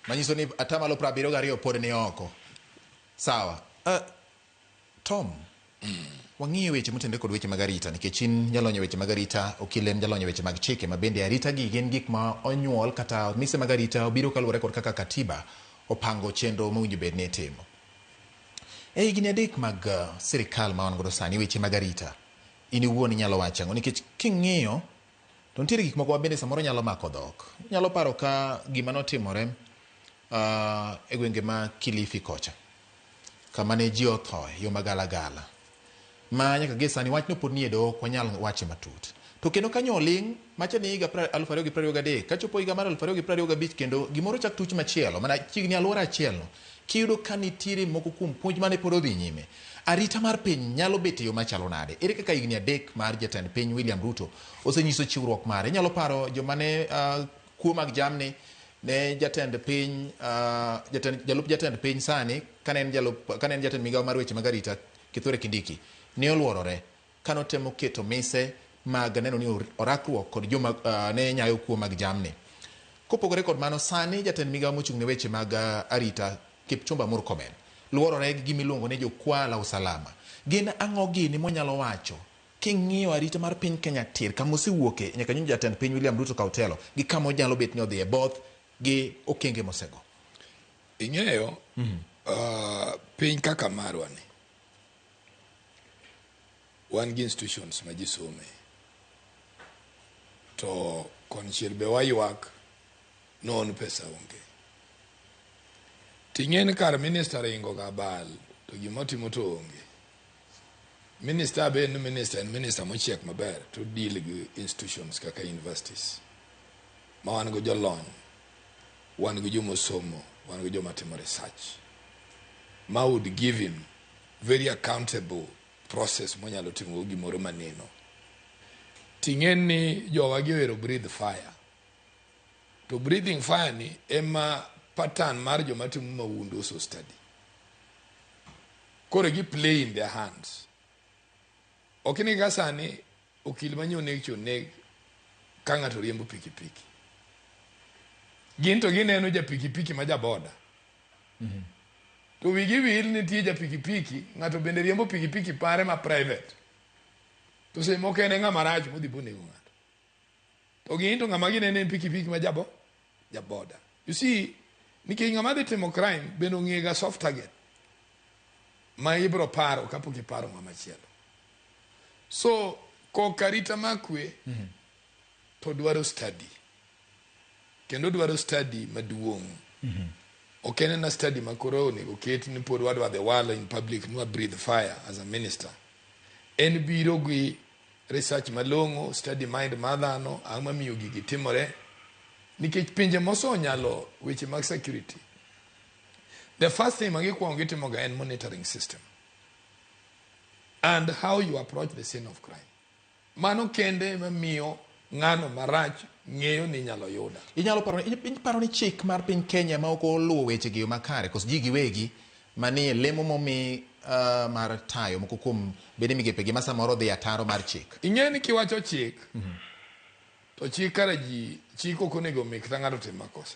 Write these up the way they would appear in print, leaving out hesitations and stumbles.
Manyiso ni atamalo 72 pod ni oko. Sawa. Tom, wang'iyo weche motenore kod weche mag arita nikech in jalony e weche mag arita, Okil en jalony e weche mag chike ma bende arita gi gin gik ma onyuol kata mise mag arita obiro kaluwore kod kaka katiba opango chenro mowinjo bed ni itimo. E higni 3 mag sirikal ma wan godo sani weche mag arita, in iwuon inyalo wacho ang'o? Nikech king'iyo to nitiere gik moko ma bende samoro nyalo mako dhok. Inyalo paro ka gima notimore e gwenge ma Kilifi kocha kama ne ji othoe yo magalagala ma nyaka gie sani wachno pod nie doho ok wanyal wache matut. To kendo kanyo oling' macha ni higa 2023 kachopo higa mar 2025 kendo gimoro chak tuch machielo mana chiegni alwora achielno kiyudo ka nitiere moko kuom puonj mane pod odhi nyime. Arita mar piny nyalo bet e yo machalo nade? Ere kaka higni 3 mar jatend piny William Ruto osenyiso chiwruok mare? Inyalo paro joma ne kuo mag jamni ne jatend piny jatend, jalup jatend piny sani kane en jalup kane en jatend migawo mar weche mag arita Kithure Kindiki ne oluorore kane otemo keto mise mag neno ni orakruok kod joma ne nyayo kuo mag jamni. Kopogore kod mano, sani jatend migawo mochung' ne weche mag arita Kipchumba Murkomen luorore gi gima iluongo ni jukwaa la usalama. Gin ang'o gini monyalo wacho king'iyo arita mar piny Kenya tir kama osewuoke nyaka nyocha jatend piny William Ruto kaw telo gi kama onyalo bet ni odhiye both gi okenge mosego? Ing'eyo, piny kaka marwa ni, wan gi institutions ma ji some. To konchiel be waywak non pesa onge. Ting'e ni kar minister ringo ga bal to gima otimo to onge. Minister be en minister, en minister mochiek maber to deal gi institutions kaka universities. Ma wan go jolony, wan gi joma osomo, wan gi joma timo research. Ma would give him very accountable process monyalo timo go gimoro maneno. Ting'e ni jowa gi ohero breathe fire. To breathing fire ni ema pattern mar joma timo mahundu oso study. Koro gi play in their hands. Ok ni ka sani okil manyo oneg cha oneg ka ng'ato riembo pikipiki. Gin to gineno ja pikipiki ma ja boda. To wigi wil nitie ja pikipiki, ng'ato bende riembo pikipiki pare ma private. To seche moko en e ng'ama rach modhi bonego ng'ato. To gin to ng'ama gineno en pikipiki ma jabo jaboda. You see, nikech ng'ama dhi timo crime bende ong'e ga soft target ma ibro paro kapok iparo ng'ama chielo. So, koka arita mar kwe to dwaro study. Kendo dwaro study maduong'. Ok en ena study ma koro onego ket ni pod wadwa dhi walo in public ni wa breathe fire as a minister. En biro gi research malong'o, study mind mar dhano, ang'o mamiyo gigi timore. Nikech pinje mosonyalo weche mag security, the first thing ma gikwongo gitimoga en monitoring system and how you approach the scene of crime. Mano kende ema miyo ng'ano marach ng'eyo ni inyalo yuda. Inyalo paro ni, iparo ni chik mar piny Kenya ma ok oluwo weche gi yo makare koso ji giwegi manie lemo momi mar tayo moko kuom bende migepe gi ma samoro dhi ataro mar chik. Ing'e ni kiwacho chik, to chik kara ji, chik ok onego omi kata ng'ato tim makosa.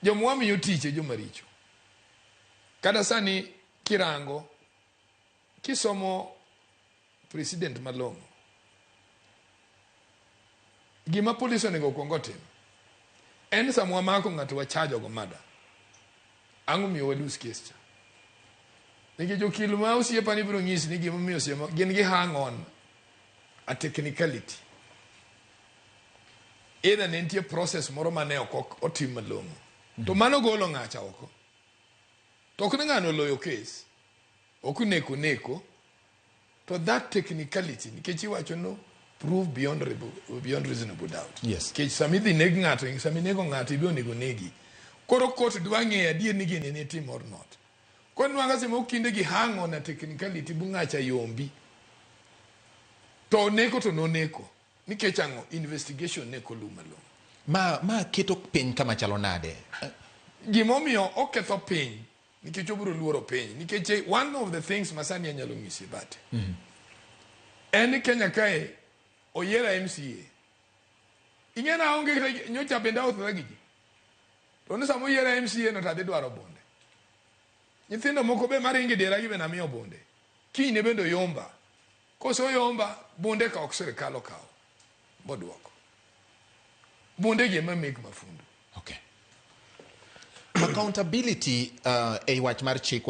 Joma wamiyo tich e joma richo. Kata sani kirango, kisomo president malong'o, gima polis onego okuong otim en sama wamako ng'ato wachajo go murder, ang'o miyo wa lose case cha? Nikech okil ma osiepa ni biro nyisi ni gimomiyo siemo gin gi hang on a technicality. Either ne nitie process moro mane ok otim malong'o. To mano golo ng'acha oko. To ok ni ng'ano oloyo case. Ok neko neko. To that technicality, nikech iwacho no prove beyond reasonable doubt. Nikech sama idhi neg ng'ato, sama inego ng'ato ibe onego negi. Koro court dwa ng'eyo adier ni gini nitim or not. Koro nwang'o seche moko kinde gi hang on a technicality bu ng'acha yombi. To oneko to noneko. Nikech ang'o? Investigation ne ok oluw malong'o. Ma keto piny kama chalo nade? Gimomiyo oketho piny nikech obiro luoro piny. Nikech one of the things ma sani anyalo nyisi bate. En ni Kenya kae oyiera MCA. Ing'e na aonge kata nyocha bende aothora gi ji. To ni sama oyiera MCA no to adhi dwaro bunde. Nyithindo moko be maringo e diera gi be namiyo bunde. Kinyne bende oyomba. Kose oyomba, bunde ka ok sirkal okawo boduoko. Bunde gi ema make mafundu. Okay. Accountability ei wach mar chik.